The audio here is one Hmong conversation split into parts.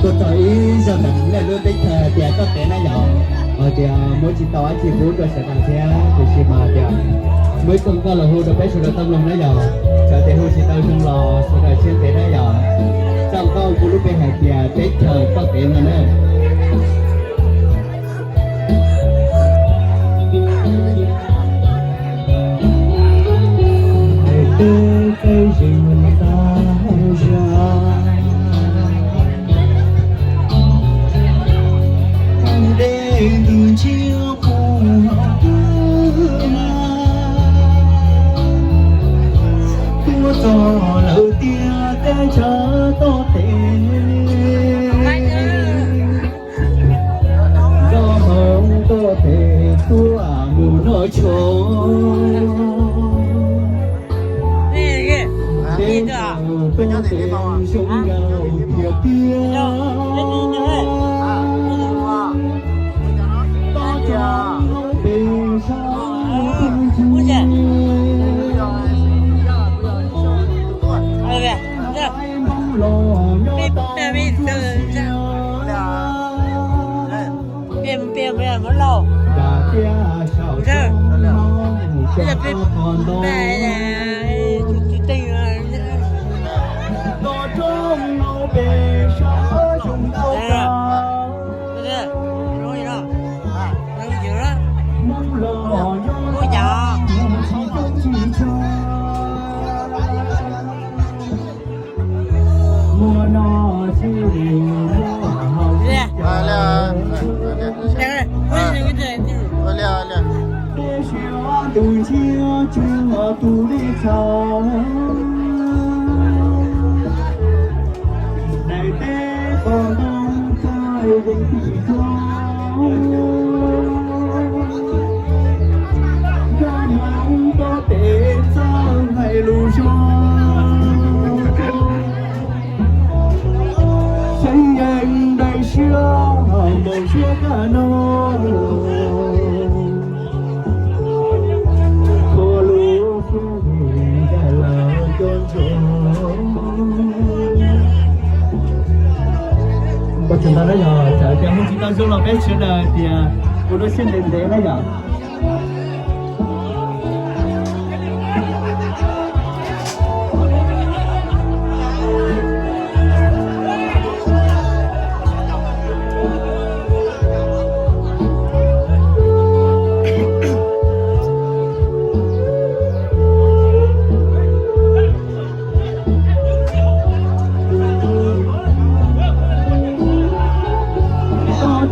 Txog ib zaug ntawm nej lub teb chaws hais tias koj tev na yom, hais tias muab tsis tau dab tsi pub rau sawv daws thiab, tiam sis mas hais tias muab ib txoj nkauj los hu rau peb sawv daws tau mloog na yom. Txawm tias hu tsis tau zoo los sawv daws siab ntev na yom. Txoj nkauj kuv lub npe hais tias teb chaws koj tev no na. Teb qe zeeg tag zag, dej ntws ntsia kuv hauv twg, tuaj txog lawm tiag teb chaws toj tes. Nco hmoov toj tes tuaj mus noj tshoob. Teb chaws toj tes zoo nkauj tiag tiag. Toj roob pem sab ncig, Hmoob los nyob tau txhua sia. Nram tiaj saum roob no, toj roob no pem sab zoo nkauj kawg. Hmoob los nyob tau tsis coob tsis tshaj. Muaj noj sib muaj haus sib cav. Peb siab ntuj ntshiab tsuag tus dej txhaum. Daim teb qos ntoo txawj yees tim cuab. Nco hmoov toj tes txawj hais lus zoo. Seev yees daim siab npaum suab kab no. Kho lub siab ntsig ncaim lawv cov ntsuag. Ua tsaug ntau na yom, txawm tias hu tsis tau zoo los peb sawv daws tias ua lub siab ntev ntev na yom.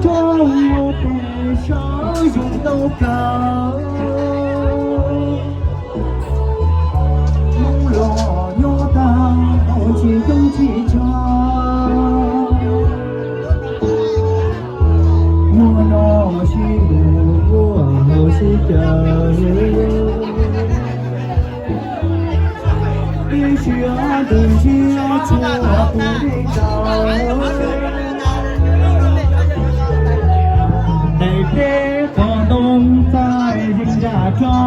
Toj roob no pem sab zoo nkauj kawg. Hmoob los nyob tau tsis coob tsis tshaj. Muaj noj sib muaj haus sib cav. Ib siab ntuj ntshiab tsuag tus dej txhaum. Daim teb qos ntoo txawj yees nram roob.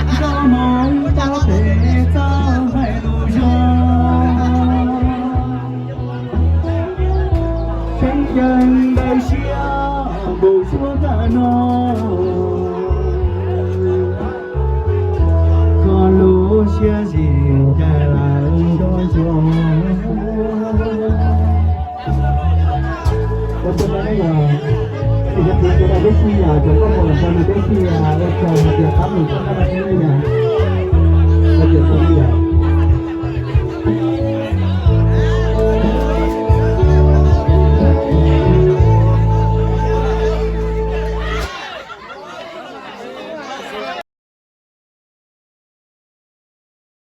Nco hmoov toj tes txawj hais lus zoo. Seev yees daim siab npaum suab kab no. Kho lub siab ntsig ncaim lawv cov ntsuag. Ua tsaug ntau na yom, ces yog kuv sawv daws peb sib yam, cov nkauj muam sawv daws peb sib yam, ua tsaug hais tias qab mus txog qab no thiab na yom.